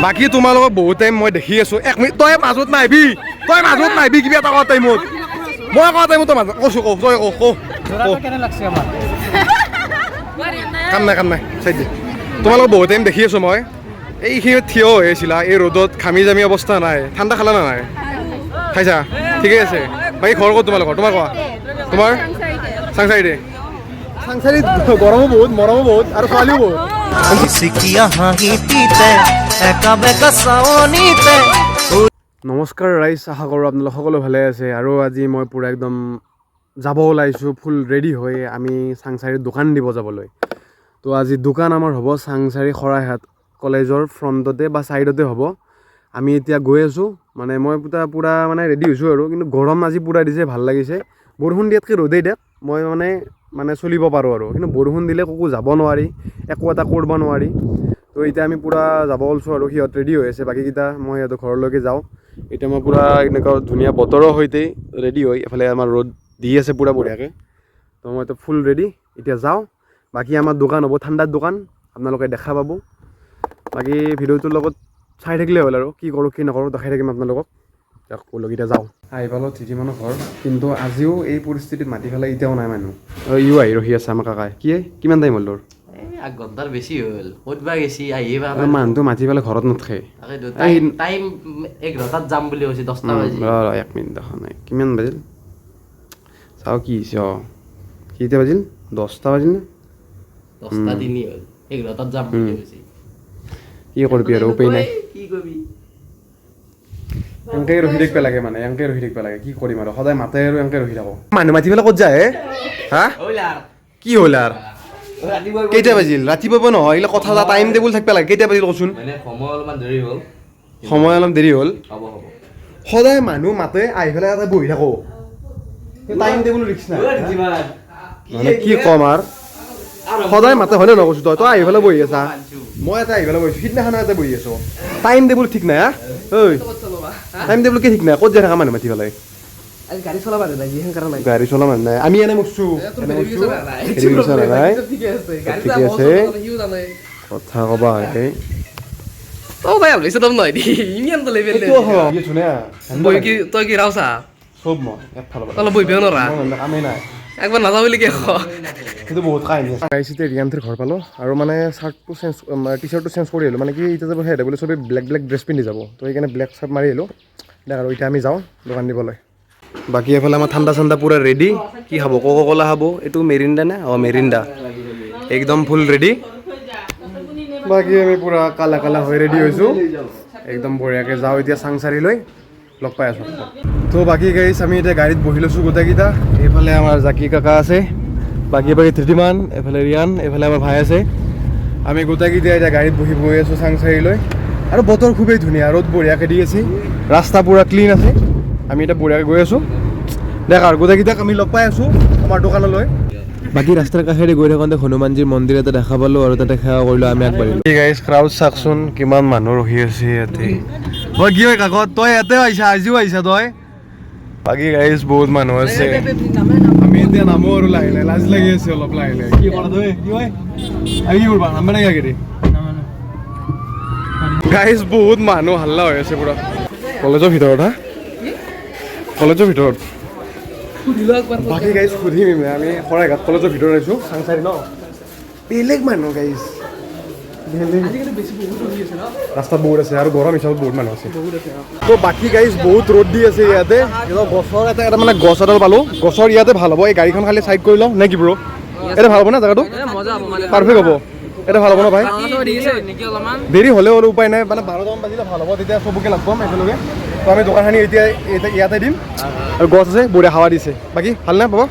বাকী তোমালোকক বহুত টাইম মই দেখি আছোঁ। এক মিনিট, তই মাজত নাহিবি, তই মাজত নাহিবি। কিবা এটা কোৱা টাইমত, মই কোৱা টাইমত তই মাজত কৈছোঁ। কওঁ, তই কওঁ, কওঁ কওঁ। কেনে লাগছে আমাৰ? কাম নাই, কাম নাই, চাইড দি। তোমালোকক বহুত টাইম দেখি আছোঁ মই। এইখিনিত থিয় হৈ আছিলা এই ৰ'দত, ঘামি জামি অৱস্থা নাই। ঠাণ্ডা খালা না নাই? খাইছা? ঠিকে আছে। বাকী ঘৰ ক'ত তোমালোকৰ? তোমাৰ কোৱা, তোমাৰ? চাংচাৰিতে। চাংচাৰিত গৰমো বহুত, মৰমো বহুত আৰু ছোৱালীও বহুত। মিচিকিয়া হাঁহিটিতে, একা বেকা চাৱনিতে। নমস্কাৰ ৰাইজ, আশা কৰোঁ আপোনালোক সকলো ভালে আছে। আৰু আজি মই পূৰা একদম যাব ওলাইছোঁ, ফুল ৰেডি হৈ আমি চাংচাৰিত দোকান দিব যাবলৈ। তো আজি দোকান আমাৰ হ'ব চাংচাৰি শৰাইঘাট কলেজৰ ফ্ৰণ্টতে বা ছাইডতে হ'ব। আমি এতিয়া গৈ আছোঁ, মানে মই পূৰা পূৰা মানে ৰেডি হৈছোঁ আৰু। কিন্তু গৰম আজি পূৰা দিছে, ভাল লাগিছে। বৰষুণ দিয়াতকৈ ৰ'দেই দিয়ক, মই মানে মানে চলিব পাৰোঁ আৰু। কিন্তু বৰষুণ দিলে ক'তো যাব নোৱাৰি, একো এটা কৰিব নোৱাৰি। তো এতিয়া আমি পূৰা যাব ওলছোঁ আৰু সিহঁত ৰেডি হৈ আছে বাকীকেইটা। মই সিহঁতৰ ঘৰলৈকে যাওঁ। এতিয়া মই পূৰা এনেকুৱা ধুনীয়া বতৰৰ সৈতে ৰেডি হৈ, এফালে আমাৰ ৰ'দ দি আছে পূৰা বঢ়িয়াকৈ। তো মই এতিয়া ফুল ৰেডি, এতিয়া যাওঁ। বাকী আমাৰ দোকান হ'ব ঠাণ্ডাৰ দোকান, আপোনালোকে দেখা পাব। বাকী ভিডিঅ'টোৰ লগত চাই থাকিলে হ'ল আৰু কি কৰোঁ কি নকৰোঁ দেখাই থাকিম আপোনালোকক। দিয়ক, ব'লক, এতিয়া যাওঁ। আহি পালোঁ ধৃতিমানৰ ঘৰ, কিন্তু আজিও এই পৰিস্থিতিত মাতি পেলাই এতিয়াও নাই মানুহ। ইও আহি ৰখি আছে আমাৰ কাকাই। কি কিমান টাইম হ'ল তোৰ? এই এক ঘণ্টাৰ বেছি হ'ল। ক'ত বা গেছি, আহিয়ে বা আৰু মানুহটো মাতি পেলাই ঘৰত নাথাকে। তাকেতো, টাইম টাইম 11টাত যাম বুলি কৈছে, 10টা বাজি। ৰ ৰ, এক মিনিট, দেখা নাই কিমান বাজিল, চাওঁ কি হৈছে। অঁ, কেইটা বাজিল? 10টা বাজিল নে? 10টা 3 হ'ল, 11টাত যাম বুলি কৈছে। কি কৰিবি আৰু, উপায় নাই। কি কৰিবি? এনেকে ৰখি থাকিব লাগে, মানে এনেকে ৰখি থাকিব লাগে। কি কৰিম আৰু, সদায় মাতে আৰু এনেকে ৰখি থাকোঁ। মানুহ মাতি পেলাই ক'ত যায় হে? হা, কি হ'ল আৰু? কেইটা বাজিল? ৰাতিপুৱা নহয়, এইগিলা কথা এটা টাইম টেবুল থাকিব লাগে। কেইটা বাজিল কচোন? মানে সময় অলপমান দেৰি হ'ল। সময় অলপ দেৰি হ'ল। হ'ব হ'ব। সদায় মানুহ মাতে, আহি পেলাই ইয়াতে বহি থাকোঁ। টাইম টেবুল ৰিক্স নাই। মানে কি ক'ম আৰু, সদায় মাতে, হয়নে নহয় কৈছো? তই তই আহি পেলাই বহি আছা, মই এটা আহি পেলাই বহিছোঁ, সিদিনাখনো ইয়াতে বহি আছোঁ। টাইম টেবুল ঠিক নাই। হা ঐ, টাইম টেবুল কি ঠিক নাই? ক'ত যাই থাকা মানুহ মাতি পেলাই? আজি গাড়ী চলাবা দে, যি সেনকাৰণে নাই। গাড়ী চলা মানুহ নাই। আমি এনে মৰছো, এনে মৰছো, হেৰি নাই। ঠিকে আছে। গাড়ী ঠিকে আছে। সিও জানে। কথা ক'বা হে। তই ভাই বেছি দম নহয় দি, ইমান তো লেভেল। বহি কি, তই কি ৰাওছা? চব মই একফালৰ পৰা। অলপ বহিব নোৱাৰা? মই কামেই নাই। একবাৰ নাযাওঁ বুলি কি ক? সেইটো বহুত কাহিনী আছে। গাইছ, এতিয়া ৰিয়ান্থিৰ ঘৰ পালোঁ আৰু মানে চাৰ্টটো চেঞ্জ, টি চাৰ্টটো চেঞ্জ কৰি আহিলোঁ। মানে কি, এতিয়া যাব সিহঁতে বোলে চবেই ব্লেক ব্লেক ড্ৰেছ পিন্ধি যাব, তো সেইকাৰণে ব্লেক চাৰ্ট মাৰি আহিলোঁ। দেখ আৰু এতিয়া আমি যাওঁ দোকান দিবলৈ। বাকী এফালে আমাৰ ঠাণ্ডা চাণ্ডা পূৰা ৰেডি। কি খাব? কোকা ক'লা খাব। এইটো মেৰিণ্ডা নে? অঁ, মেৰিণ্ডা। একদম ফুল ৰেডি। বাকী আমি পূৰা কালা কালা হৈ ৰেডি হৈছোঁ। একদম বঢ়িয়াকৈ যাওঁ এতিয়া চাংচাৰিলৈ, লগ পাই আছোঁ। তো বাকী গাইছ, আমি এতিয়া গাড়ীত বহি লৈছোঁ গোটেইকেইটা। এইফালে আমাৰ জাকি কাকা আছে, বাকী বাকী ধৃতিমান, এইফালে ৰিয়ান, এইফালে আমাৰ ভাই আছে। আমি গোটেইকেইটা এতিয়া গাড়ীত বহি গৈ আছোঁ চাংচাৰিলৈ। আৰু বতৰ খুবেই ধুনীয়া, ৰ'দ বঢ়িয়াকৈ দি আছে, ৰাস্তা পূৰা ক্লিন আছে। আমি এতিয়া বঢ়িয়াকৈ গৈ আছোঁ। দেখ আৰু গোটেইকেইটাক আমি লগ পাই আছোঁ আমাৰ দোকানলৈ। বাকী ৰাস্তাৰ কাষেৰে গৈ থাকোঁতে হনুমানজীৰ মন্দিৰ এটা দেখা পালোঁ আৰু তাতে সেৱা কৰিলোঁ, আমি আগবাঢ়িলোঁ। গাইছ, ক্ৰাউড চাওকচোন, কিমান মানুহ ৰখি আছে ইয়াতে। মই কি হয় কাকত, তই ইয়াতে আহিছা, আজিও আহিছা তই। বাকী গাইছ, বহুত মানুহ আছে। আমি এতিয়া নামো আৰু লাহে লাহে, লাজ লাগি আছে অলপ লাহে লাহে। কি কৰা তই? কি হয়, আমি কি কৰবা? নামবা নেকি আগেদি? গাইছ, বহুত মানুহ, হাল্লা হৈ আছে পুৰা কলেজৰ ভিতৰত। হা, কলেজৰ ভিতৰত। বাকী গাইছ, সুধিম। আমি শৰাইঘাট কলেজৰ ভিতৰত আহিছোঁ, চাংচাৰি ন। বেলেগ মানুহ গাইছ, বেলেগ। ৰাস্তাত বহুত আছে আৰু গৰম হিচাপত বহুত মানুহ আছে। তো বাকী গাইছ, বহুত ৰ'দ দি আছে ইয়াতে। কিবা গছৰ এটা এটা মানে গছ এডাল পালোঁ, গছৰ ইয়াতে ভাল হ'ব। এই গাড়ীখন খালি চাইড কৰি লওঁ নে কি ব্ৰ? এটা ভাল হ'ব না জেগাটো? মজা হ'ব মানে। পাৰফেক্ট হ'ব এটা, ভাল হ'ব ন ভাই? নেকি অলপমান? দেৰি হ'লেও আৰু উপায় নাই। মানে 12টামান বাজিলে ভাল হ'ব, তেতিয়া চবকে লগ পাম একেলগে। তো আমি দোকানখিনি এতিয়া এতিয়া ইয়াতে দিম। আৰু গছ আছে, বঢ়িয়া হাৱা দিছে। বাকী ভাল নে বাবা?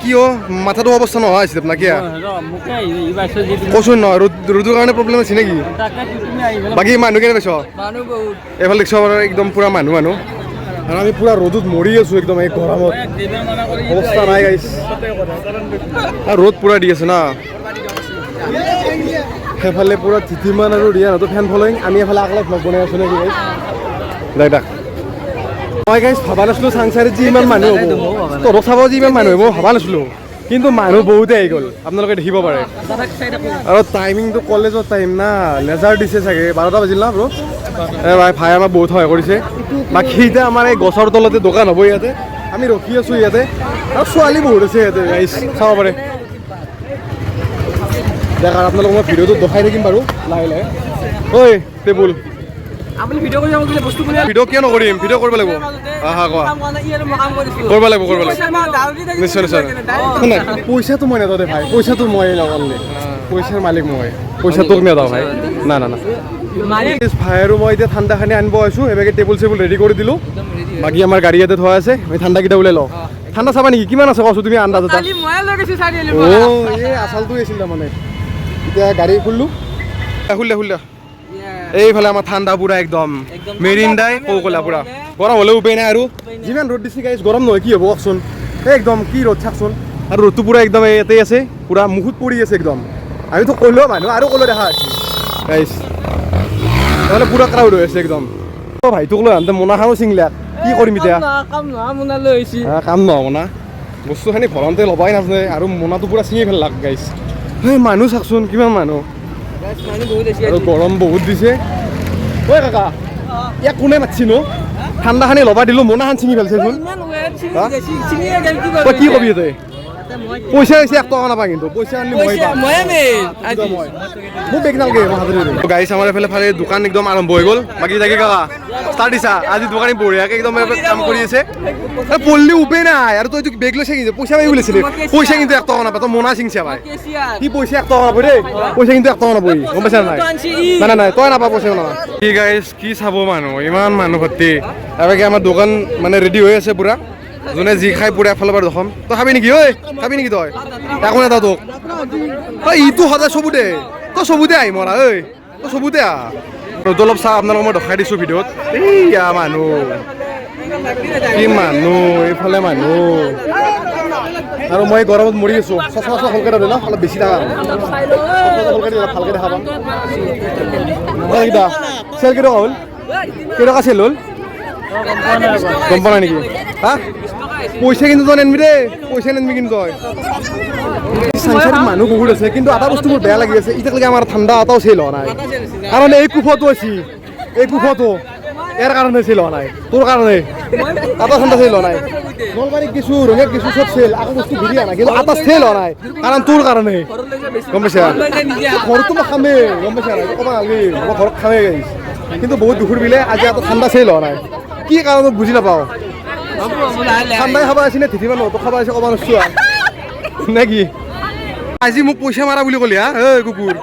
কি অ', মাথাটো অৱস্থা নোহোৱা হৈছে আপোনাৰ কিয়া কচোন? নহয়, ৰ'দ, ৰ'দৰ কাৰণে প্ৰব্লেম হৈছে নেকি? বাকী মানুহ কেনে পাইছ? এইফালে দেখছ বাৰু, একদম পূৰা মানুহ মানুহ আৰু আমি পূৰা ৰ'দত মৰি আছোঁ একদম। এই গৰমত অৱস্থা নাই গাইছ। আৰু ৰ'দ পূৰা দি আছে না। সেইফালে পূৰা ধৃতিমান আৰু ৰিয়ানহঁতো ফেন ফলয়িং, আমি এফালে আগলা ভ্লগ বনাই আছোঁ নেকি গাইছ? দেখ দেখ। মই গাইছ ভবা নাছিলোঁ চাংচাৰিত যে ইমান মানুহ হ'ব। তহঁতক চাব যে ইমান মানুহ হ'ব ভবা নাছিলোঁ, কিন্তু মানুহ বহুতে আহি গ'ল, আপোনালোকে দেখিব পাৰে। আৰু টাইমিংটো কলেজৰ টাইম না, লেজাৰ দিছে চাগে। 12টা বাজিল না ব্ৰ? এ ভাই ভাই আমাক বহুত সহায় কৰিছে। বাকী এতিয়া আমাৰ এই গছৰ তলতে দোকান হ'ব, ইয়াতে আমি ৰখি আছোঁ ইয়াতে। আৰু ছোৱালী বহুত আছে ইয়াতে গাইছ, চাব পাৰে। দেখ আৰু আপোনালোকক মই ভিডিঅ'টো দেখাই থাকিম বাৰু লাহে লাহে। ঐ টেবুল, আপুনি ভিডিঅ' কৰি আমাক বস্তু ভিডিঅ' কিয় নকৰিম? ভিডিঅ' কৰিব লাগিব। আহা কোৱা, কৰিব লাগিব, কৰিব লাগিব, নিশ্চয় নিশ্চয়। নাই, পইচাটো মই নেদাওঁ দে ভাই, পইচাটো মই নকৰিলে, পইচাৰ মালিক মই, পইচা তোক নেদাওঁ ভাই, না না না ভাই। আৰু মই এতিয়া ঠাণ্ডাখিনি আনিব আহিছোঁ, এইভাগে টেবুল চেবুল ৰেডি কৰি দিলোঁ। বাকী আমাৰ গাড়ী ইয়াতে থোৱা আছে, আমি ঠাণ্ডাকেইটা ওলাই লওঁ। ঠাণ্ডা চাবা নেকি? কিমান আছে কচোন তুমি আন্দাজ এটা। অ' এই আচলটো আছিল তাৰমানে। এতিয়া গাড়ী খুলিলোঁ, খুলিলে খুলিলে। এইফালে আমাৰ ঠাণ্ডা পুৰা একদম মেৰিণ্ডাই কৌকলা পুৰা গৰম হ'লেও উপায় নাই। আৰু যিমান ৰ'দ দিছে গাইছ, গৰম নহয় কি হ'ব কওকচোন? একদম কি ৰ'দ চাকচোন। আৰু ৰ'দটো পুৰা একদম ইয়াতে আছে, পুৰা মুখত পৰি আছে একদম। আমিতো ক'লো মানুহ আৰু ক'লো দেখা আছে গাইছ, নহ'লে পুৰা ক্ৰাউড হৈ আছে একদম। অ' ভাইটোক লৈ আনতে মোনাখনো ছিংলাক, কি কৰিম এতিয়া? কাম নোহোৱা মোনা লৈ আহিছে। কাম নহ'ব না, বস্তুখিনি ভৰাওঁতে ল'বাই নাজানে আৰু মোনাটো পুৰা ছিঙি পেলাক গাইছ। সেই মানুহ চাকচোন কিমান মানুহ, আৰু গৰম বহুত দিছে। ঐ কাকা, ইয়াক কোনে মাতছি নো? ঠাণ্ডাখানি ল'বা দিলোঁ, মোনাখান ছিঙি পেলাইছেচোন। তই কি কবি? তই পইচা হৈছে 1 টকা নাপা, কিন্তু পইচা আনিলি মই পাম। মোক বেগ নালাগে, মই হাতেৰে দিম। গাইছ আমাৰ এইফালে ফালে দোকান একদম আৰম্ভ হৈ গ'ল। বাকী তাকে কাকা ষ্টাৰ্ট দিছা আজি, দোকানী বঢ়িয়াকৈ একদম কাম কৰি আছে। পল্লি উপায় নাই আৰু। তই বেগ লৈছে কিন্তু পইচা পাবি বুলিছিলি, পইচা কিন্তু 1 টকা নাপা। তই মোনা ছিঙছা ভাই, কি পইচা 1 টকা নাপাবি দেই, পইচা কিন্তু 1 টকা নাপাবি, গম পাইছা নাই? নাই নাই নাই, তই নাপা পইচা নাপা। কি গাইছ কি চাব মানুহ, ইমান মানুহ ভৰ্তি। আৰু আমাৰ দোকান মানে ৰেডি হৈ আছে পুৰা, যোনে যি খাই পুৰা এফালৰ পৰা দখম। তই খাবি নেকি? ঐ খাবি নেকি তই? একো নেদা তোক। ঐ ইটো সদায় চবুতে, তই চবুতে আহি মৰা। ঐ তই চবুতে আহ। ৰ'দ অলপ চাহ আপোনালোকক মই দেখাই দিছোঁ ভিডিঅ'ত। এইয়া মানুহ, কি মানুহ, এইফালে মানুহ। আৰু মই গৰমত মৰি আছোঁ। চচমা চচমা ভালকৈ ধৰি ন, অলপ বেছি ডাঙৰ ভালকৈ দেখা পাম। চেল কেইটকা হ'ল? কেইটকা চেল হ'ল গম পোৱা নাই নেকি? হা পইচা কিন্তু তই নেনবি দেই, পইচা নেনবি কিন্তু তই। চাংচাৰিত মানুহ বহুত আছে, কিন্তু এটা বস্তু মোৰ বেয়া লাগি আছে, এতিয়ালৈকে আমাৰ ঠাণ্ডা এটাও চেল হোৱা নাই। কাৰণ এই কুফটো আছে, এই কুফটো ইয়াৰ কাৰণে চেল হোৱা নাই, তোৰ কাৰণে এটা ঠাণ্ডা চেল হোৱা নাই। নলবাৰীত গেছো, ৰঙিয়াত গেছো, চব চেল, আকৌ বস্তু ঘূৰি অনা, কিন্তু এটা চেল হোৱা নাই কাৰণ তোৰ কাৰণে, গম পাইছা? ঘৰতো মই খামেই, গম পাইছা? ক'ব নালাগে, মই ঘৰত খামেই গাইছ। কিন্তু বহুত দুখৰ বিলে আজি এটা ঠাণ্ডা চেল হোৱা নাই, কি কাৰণত বুজি নাপাওঁ। ঠাণ্ডাই খাব আহিছে নে ধিতি মানুহ খাব আহিছে ক'ব নোৱাৰিছোঁ নে কি? আজি মোক পইচা মাৰা বুলি ক'লি হা? ঐ কুকুৰ,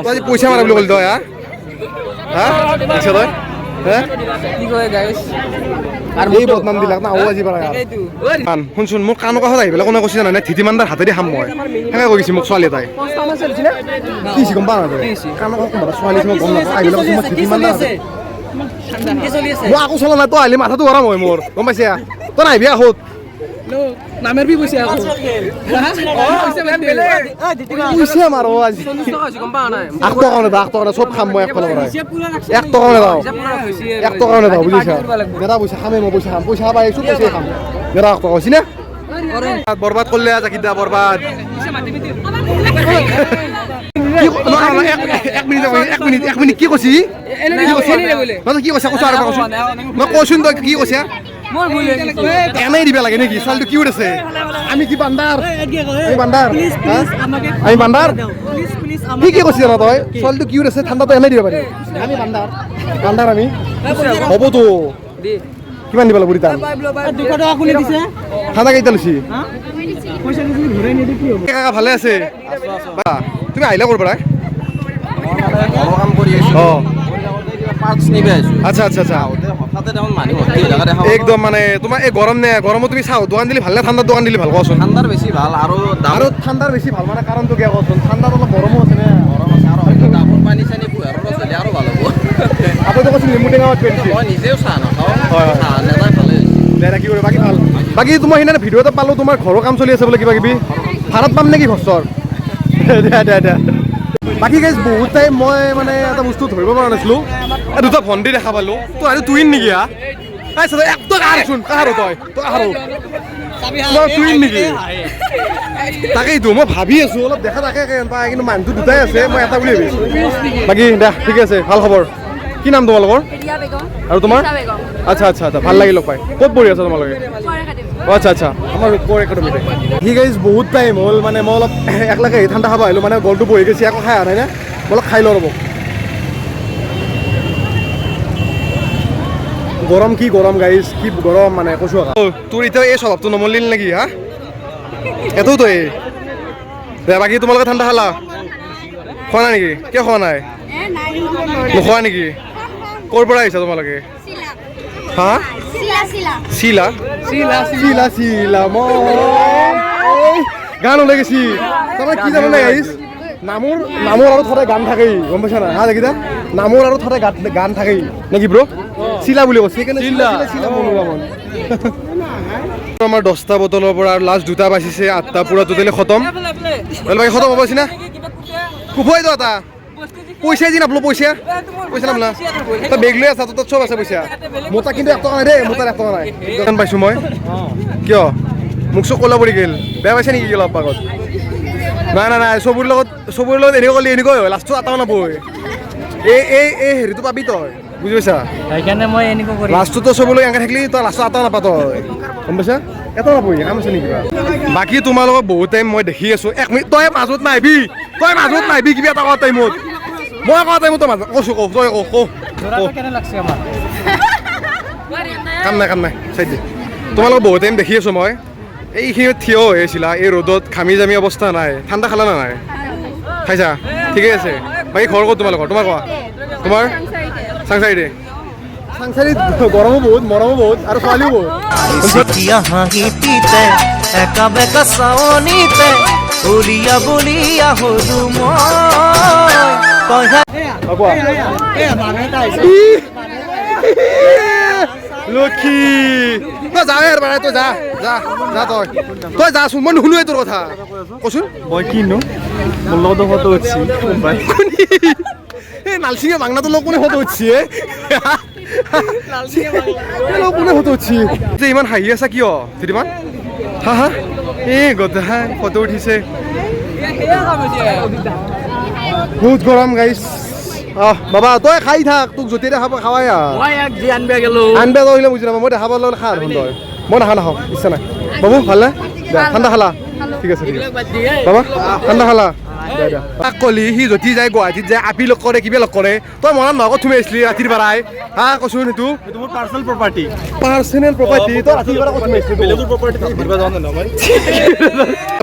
তই আজি পইচা মাৰা বুলি ক'লি তই? হা হা আচ্ছা তই এই বদনাম দিলাক না আজি পৰা। শুনচোন, মোক কাণৰ কাষত আহি পেলাই কোনে কৈছে জানানে? ধিতিমানদাৰ হাতেদি খাম মই, সেনেকৈ কৈছে মোক ছোৱালী এটাই। কি হৈছে গম পাওঁ নাই? কাণৰ কাষত কোনোবা ছোৱালী মই গম নাপাওঁ, আহি পেলাই কৈছে মই ধিতিমানদাৰ হাতে। মই আকৌ চলা নাই, তই আহিলে মাথাটো গৰম হয় মোৰ, গম পাইছা? তই নাহিবি আকৌ। পইচা মাৰো আজি 1 টকা নেদা, 1 টকা চব খাম মই একফালৰ পৰা। 1 টকাও নেদাওঁ, 1 টকাও নেদাওঁ, বুজিছা? নেদা পইচা খামেই মই, পইচা খাম, পইচা পাই আহিছোঁ, পইচাই খাম। নেদা 1 টকা হৈছে নে? বৰবাদ কৰিলে জাকিদা, বৰবাদ। এক মিনিট, এক মিনিট, এক মিনিট, কি কৈছি? কি কৈছা? কৈছো আৰু কৈছো, মই কৈছোন তই কি কৈছা? এনেই দিব লাগে নেকি? ছোৱালীটো কিউট আছে। আমি কি বান্দাৰ? আমি বান্দাৰ, আমি বান্দাৰ। কি কি কৈছিস জানা তই? ছোৱালীটো কিউট আছে, ঠাণ্ডাটো এনেই দিব পাৰি। আমি বান্দাৰ, বান্দাৰ আমি। হ'বতো কিমান দিব লাগিব ৰিটাৰ্ণ? ঠাণ্ডা কেইটা লৈছি? কাকা ভালে আছে? তুমি আহিলা ক'ৰ পৰা? অঁ আচ্ছা আচ্ছা আচ্ছা, একদম মানে তোমাৰ এই গৰম নে? গৰমত তুমি চাহ দোকান দিলে ভাল নে ঠাণ্ডাৰ দোকান দিলে ভাল কোৱাচোন? ঠাণ্ডাৰ বেছি ভাল। আৰু আৰু ঠাণ্ডাৰ বেছি ভাল মানে কাৰণটো কিয় কোৱাচোন? ঠাণ্ডাত অলপ গৰমো আছে নে? গৰম আছে আৰু ডাবৰ পানী চানী কুঁহিয়াৰৰ আৰু ভাল হ'ব। আপুনি কৈছিল নেমু টেঙা মই নিজেও চাহ নাখাওঁ, চাহ নাখাই ভালে। দে কি কৰিব, বাকী ভাল? বাকী তোমাৰ সেইদিনা ভিডিঅ' এটা পালোঁ, তোমাৰ ঘৰৰ কাম চলি আছে বোলে কিবা কিবি, ভাড়াত পাম নেকি ঘৰ? দে দে দে। বাকী গাইজ বহুত টাইম মই মানে এটা বস্তু ধৰিব পৰা নাছিলোঁ, দুটা ভণ্টি দেখা পালোঁ। তই আৰু টুইন নেকি? হা আচ্ছা, তই কাহাৰচোন, কাহাৰো তই, তই কাহাৰো? তোমাৰ টুইন নেকি? তাকেইতো মই ভাবি আছোঁ, অলপ দেখা তাকে পাই, কিন্তু মানুহটো দুটাই আছে, মই এটা বুলি ভাবিছোঁ। বাকী দে ঠিকে আছে, ভাল খবৰ। কি নাম তোমালোকৰ? ৰিয়া বেগম। আৰু তোমাৰ? ৰীতা বেগম। আচ্ছা আচ্ছা আচ্ছা, ভাল লাগিল লগ পাই। ক'ত পঢ়ি আছা তোমালোকে? আচ্ছা আচ্ছা, আমাৰ ৰূপকোঁৱৰ একাডেমিতে। ঠিক আছে, বহুত টাইম হ'ল মানে মই অলপ একলাগে আহি ঠাণ্ডা খাব আহিলোঁ, মানে গলটো বহি গৈছে, একো খাই অহা নাই না, মই অলপ খাই লওঁ ৰ'ব। গৰম কি গৰম গাইজ, কি গৰম মানে কৈছোঁ। তোৰ এতিয়া এই স্বভাৱটো নমলিল নেকি? হা, এইটোও তই দে। বাকী তোমালোকে ঠাণ্ডা খালা? খোৱা নাই নেকি? কিয় খোৱা নাই? নোখোৱা নেকি? ক'ৰ পৰা আহিছা তোমালোকে? হা, চিলা চিলা চিলা মই গান ওলাই গৈছি। তাৰমানে কি জানো গাইজ, নামৰ নামৰ আৰু থৰে গান থাকেই, গম পাইছা না? হা দেখিছা, নামৰ আৰু থৰে গান থাকেই নেকি ব্ৰ? চিলা বুলি কৈছে সেইকাৰণে চিলা চিলা মন। আমাৰ 10টা বটলৰ পৰা আৰু লাষ্ট 2টা বাচিছে, 8টা পুৰা টোটেলি খতম। বাকী খতম হ'ব না? কুফাই তো এটা পইচা যি নাপলো, পইচা পইচা নাপলা। তই বেগ লৈ আছা, তোৰ তাত চব আছে পইচা। মোৰ তাত কিন্তু 1 টকা নাই দেই, মোৰ তাত 1 টকা নাই। পাইছোঁ মই। কিয় মোক চব ক'লা পৰি গ'ল? বেয়া পাইছে নেকি অলপ আগত? নাই নাই নাই, চবুৰ লগত চবুৰ লগত এনেকুৱা ক'লে এনেকুৱাই হয়, লাষ্টত এটাও নাপয়। এই এই এই হেৰিটো পাবি তই, বুজি পাইছা? সেইকাৰণে মই এনেকুৱা কৰি লাষ্টত চবলৈ এনেকৈ থাকিলি তই লাষ্টত এটাও নাপা তই, গম পাইছা? এটাও নাপাবি, কাম আছে নেকি কিবা? বাকী তোমালোকক বহুত টাইম মই দেখি আছোঁ। এক মিনিট, তই মাজত নাহিবি, তই মাজত নাহিবি কিবা এটা কোৱা টাইমত। মই কোৱা টাইমত তই মাজত কৈছোঁ, কওঁ তই, কওঁ কওঁ। কাম নাই, কাম নাই, চাই দে। তোমালোকক বহুত টাইম দেখি আছোঁ মই, এইখিনিত থিয় হৈ আছিলা এই ৰ'দত, ঘামি জামি অৱস্থা নাই। ঠাণ্ডা খালা না নাই? খাইছা? ঠিকেই আছে। বাকী ঘৰ ক'ত তোমালোকৰ? তোমাৰ কোৱা, তোমাৰ? চাংচাৰিতে। চাংচাৰিত গৰমো বহুত, মৰমো বহুত, আৰু ছোৱালীও বহুত। হাঁহিটিতে একা বেকা চাৱনিতে বলিয়া বলিয়া হলো মই। লক্ষী তই যা আৰু বাৰে, তই যা যা যা, তই তই যাচোন, মই নুশুনোৱে তোৰ কথা। কচোন মই কিনো, মোৰ লগতো ফটো উঠছি। এই নালচিঙে বাংলাটোৰ লগত কোনে ফটো উঠছি? কোনে ফটো উঠছি যে ইমান হাঁহি আছা কিয় ধীৰিমান? হা হা, এই গধা ফটো উঠিছে। বহুত গৰম গাইছ। আহ বাবা, তই খাই থাক, তোক য'তে দেখাব খাৱাই। আনবে তই বুজি নাপাওঁ, মই দেখাব লগে খা আৰু তই। মই নাখাওঁ, নাখাওঁ, ইচ্ছা নাই। বাবু ভাল নে? ঠাণ্ডা খালা? ঠিক আছে ঠিক আছে। বাবা ঠাণ্ডা খালা? তাক কলি সি যদি যায় গুৱাহাটীত যায় আপি লগ কৰে, কিবা লগ কৰে, তই মনত নহয় ক'ত সোমাই আহিছিলি ৰাতিৰ পৰাই? হা কচোন, সেইটো মোৰ পাৰ্চনেল প্ৰপাৰ্টি। Personal property? তই ৰাতিৰ পৰা ক'ত সোমাই আহিছিলি? বেলেগৰ প্ৰপাৰ্টি ঘূৰিব যাওঁ নহয়।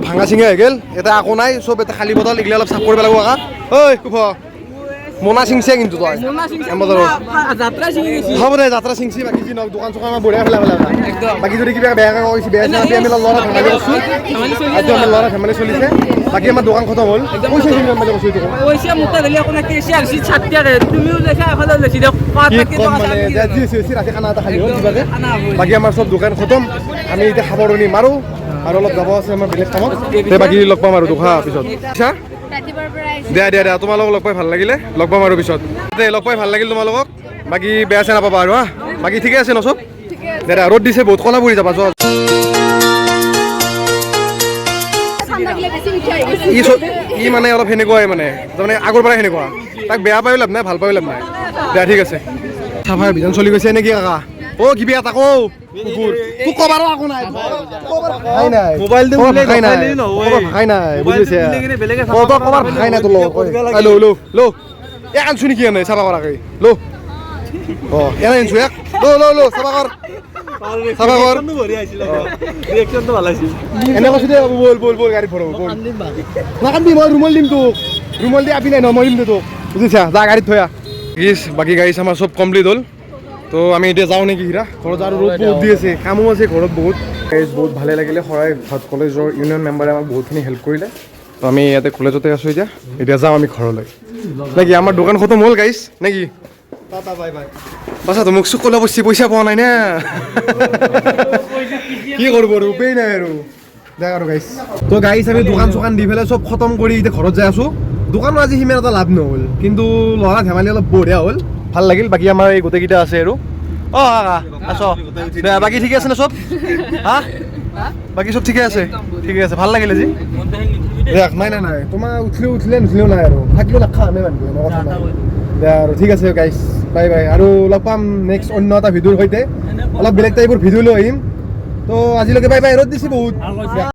ভাঙা চিঙা হৈ গ'ল, এটা একো নাই, চব এটা খালী বটল, এইগিলা অলপ চাফ কৰিব লাগিব। কাকা ঐ কুফ, মোনা চিংছে কিন্তু তই হ'ব দে, যাত্ৰা চিংছি। বাকী যি নহওক দোকান চোকান আমাৰ বঢ়িয়া ফেলা ফেলা। বাকী যদি কিবা বেয়া কৈছে, বেয়া আমি ল'ৰা ধেমালি কৰিছোঁ, আজি আমাৰ ল'ৰা ধেমালি চলিছে। বাকী আমাৰ দোকান খতম হ'ল। পইচা কিমান মানে কৈছোঁ এইটো ৰাতি খানা এটা খালি হ'ল কিবাকে। বাকী আমাৰ চব দোকান খতম, আমি এতিয়া সামৰণি মাৰোঁ আৰু অলপ যাব আছে আমাৰ বেলেগ কামত। বাকী লগ পাম আৰু দুখা পিছত। দিয়া দিয়া দিয়া, তোমালোকক লগ পাই ভাল লাগিলে, লগ পাম আৰু পিছত। দে লগ পাই ভাল লাগিল তোমালোকক। বাকী বেয়া চেয়া নাপাবা আৰু। হা বাকী ঠিকে আছে ন চব? দে দে, ৰ'দ দিছে বহুত, ক'লা পৰি যাবা যোৱা। ই মানে অলপ সেনেকুৱাই মানে, তাৰমানে আগৰ পৰাই সেনেকুৱা, তাক বেয়া পায়ো লাভ নাই, ভাল পায়ো লাভ নাই। দিয়া ঠিক আছে। চাফাই অভিযান চলি গৈছে নেকি কাকা? অ' কিবা এটা কওঁ, কুকুৰ তোক ক'বাৰো একো নাই, ভাষাই নাই তোৰ লগত। ল ল ল, এক আনছো নেকি এনে চাফা কৰাকে? ল অ এনে আনছো এক, ল ল ল, চাফা কৰ, চাফা কৰ। এনে কৈছো দে, বল বল বল, গাড়ীত ভৰাব বল। নাকান্দি, মই ৰুমাল দিম তোক, ৰুমাল দি আপি নাই নহয়, মই দিম দে তোক, বুজিছা? যা গাড়ীত থৈ আহ। বাকী গাড়ী আমাৰ চব কমপ্লিট হ'ল, তো আমি এতিয়া যাওঁ নেকি হীৰা ঘৰত? আৰু ৰ'দ বহুত দি আছে, কামো আছে ঘৰত বহুত। বহুত ভালে লাগিলে, শৰাইঘাট কলেজৰ ইউনিয়ন মেম্বাৰে আমাক বহুতখিনি হেল্প কৰিলে। তো আমি ইয়াতে কলেজতে আছোঁ এতিয়া, এতিয়া যাওঁ আমি ঘৰলৈ নেকি? আমাৰ দোকান খতম হ'ল গাইছ নেকি? পাছত মোক চুক ক'লে বস্তু পইচা পোৱা নাই না, কি কৰিব আৰু, উপায় নাই আৰু। দেখ আৰু গাইছ, তো গাইছ আমি দোকান চোকান দি পেলাই চব খতম কৰি এতিয়া ঘৰত যাই আছোঁ। দোকানো আজি সিমান এটা লাভ নহ'ল, কিন্তু ল'ৰা ধেমালি অলপ বঢ়িয়া হ'ল, ভাল লাগিল। বাকী আমাৰ এই গোটেইকেইটা আছে আৰু। অ আছ, বাকী ঠিকে আছে নে চব? হা বাকী চব ঠিকে আছে, ঠিকে আছে, ভাল লাগিলে আজি। নাই নাই নাই, তোমাৰ উঠিলেও উঠিলে, নুঠিলেও নাই আৰু, থাকিলেও নাখা আমি মানুহ, কথা নাই। দে আৰু ঠিক আছে গাইছ, বাই বাই। আৰু লগ পাম নেক্সট অন্য এটা ভিডিঅ'ৰ সৈতে, অলপ বেলেগ টাইপৰ ভিডিঅ' লৈ আহিম। তো আজিলৈকে বাই বাই। ৰ'দ দিছে বহুত।